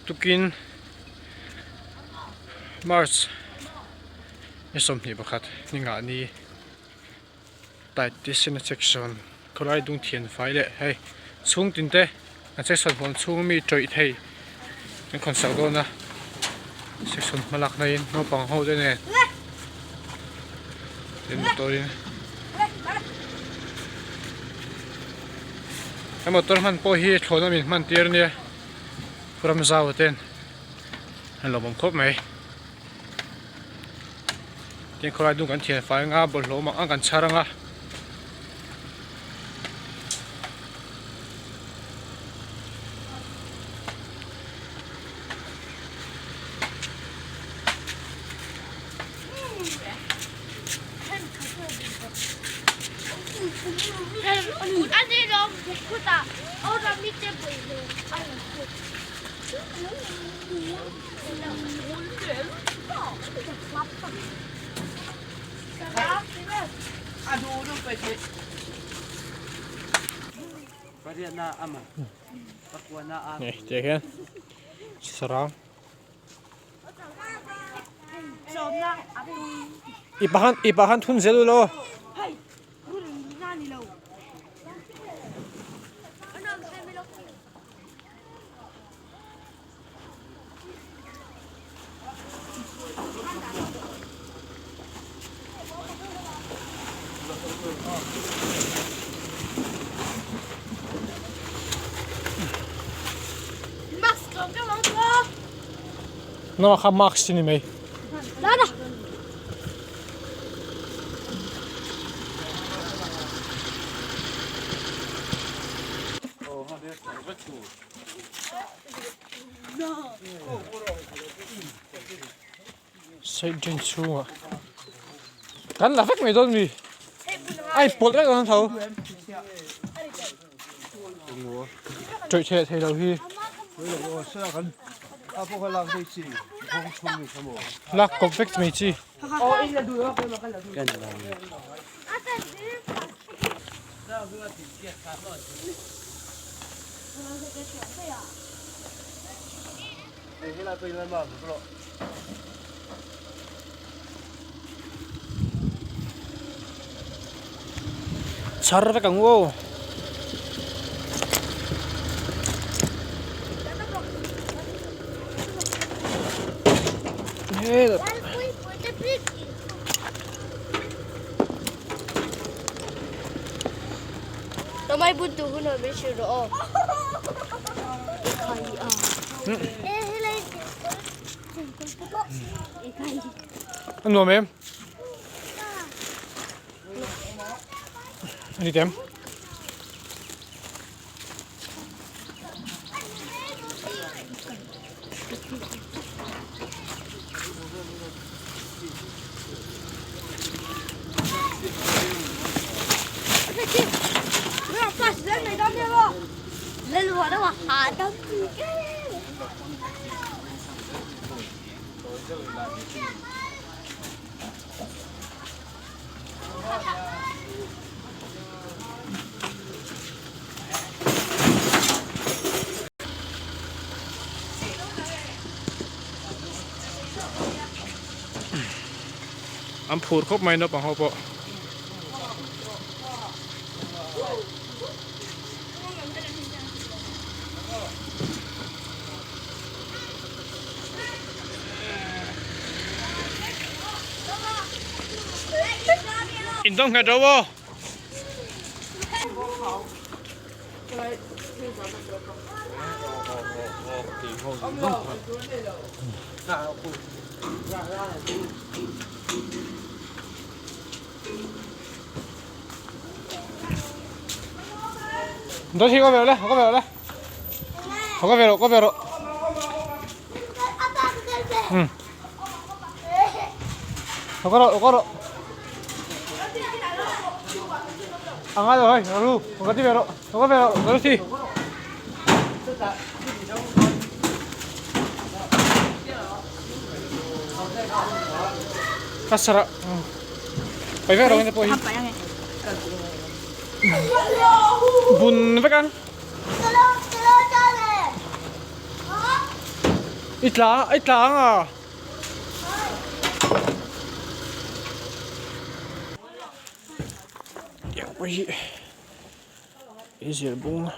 Tukin March ni 21 ni ngah ni tight te sen a section khawlai dung thian fai leh hei chhung tin te an section huan chhung mi tawih thei an khawn sak dawn a section hma lak na in naupang ho te nen tin motor in he motor hman pawh hi thlawhna min hman tir ania ram zau ten an lawmawm khawp mai. Tin khawlai dung kan thian fai anga bawlhhlawh awm ang kan chhar anga. Nè, tiah hian sarang i pahan i pahan thun zel ula aw. Nó kha mask chi ni mai. Side drain chhungah kan la vek mai dawn mi a inpawlh vek dawn tho tawih theih theih loh hi lak kawp vek mai chi. Chhar vek ang u aw. A nuam em? A ni tem? An phur khawp mai naupang ho pawh. In dawng nghet ro aw. Đó thì có về đây, có về đây. Có về rồi, có về rồi. Ừ. Có rồi, có rồi. À ngay rồi, rồi, có đi về rồi, có về rồi, có đi. Ka sarah. Pai ve ro ina pawh hi. Bun vek a. I tla i tla ang a. Tiang pawh hi i zir bung a.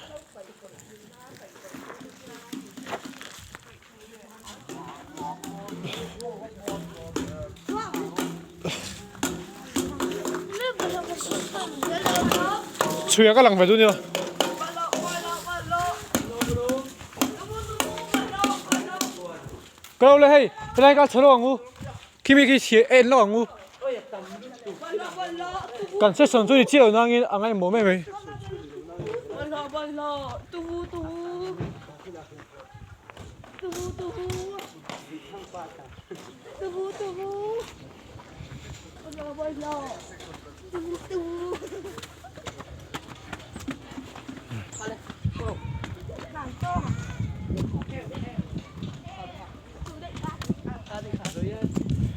Chhuia ka lang ve dun ila. Ka lo le hei, helai ka chho lo ang u. Khimi khi chhia en lo ang u. Kan session chu ni chiah lo nangin a ngaihmawh mai mai.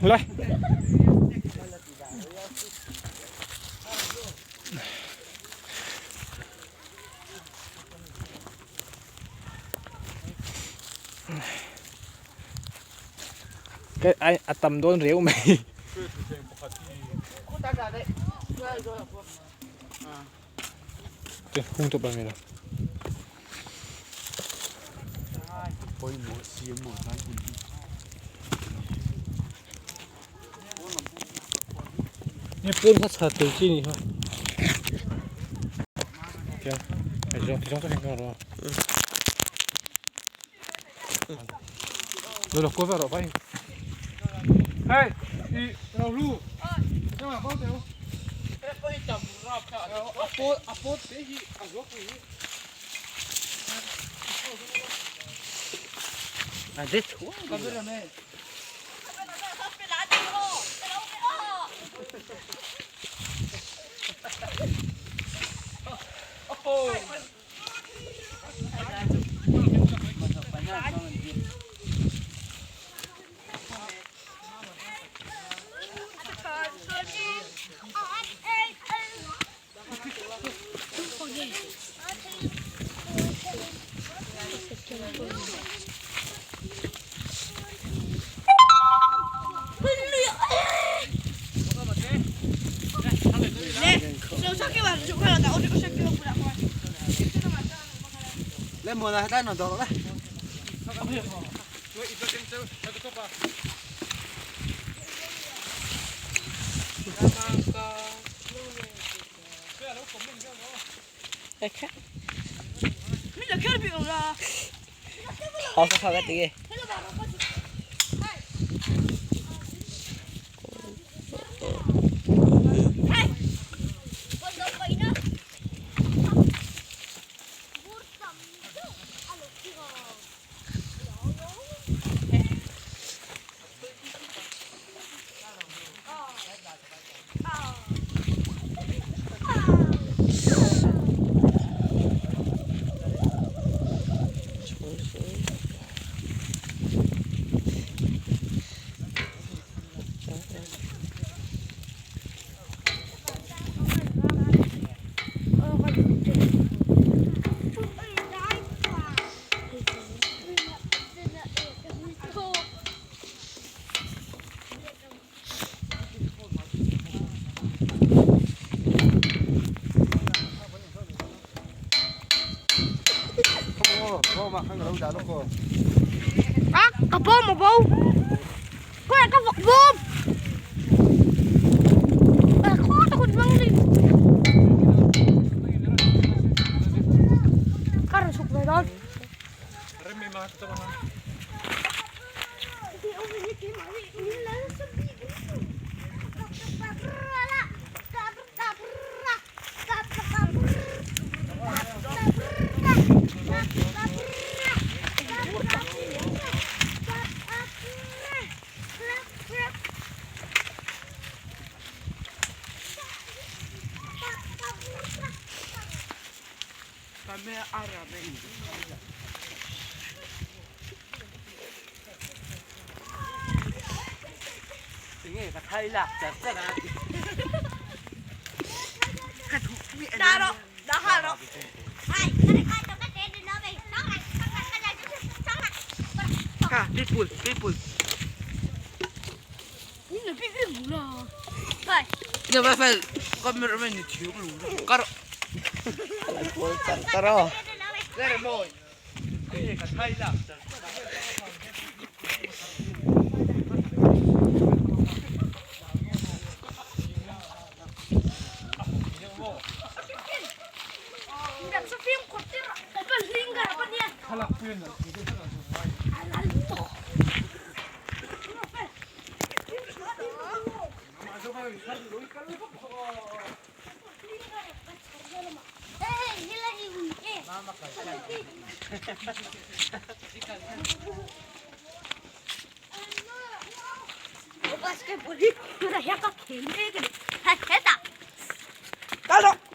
Le. Cái a tam dawn reu mai. Te hung tawp ang ila. Nge pawn kha chhat tel chi ni kha. Tiang, hei zawng ti zawng tak hian ka rawh a. Lo lo kual vel rawh vai. Hei, i ro lu. Chama ko teu. A pawn a pawn te hi a zo pui hi. A de thu. Ka bawm a bo. Khawiah ka vawk bawm. Khaw ta kut mang ni. Ka rawn chhuk ve dawn. Kal rawh.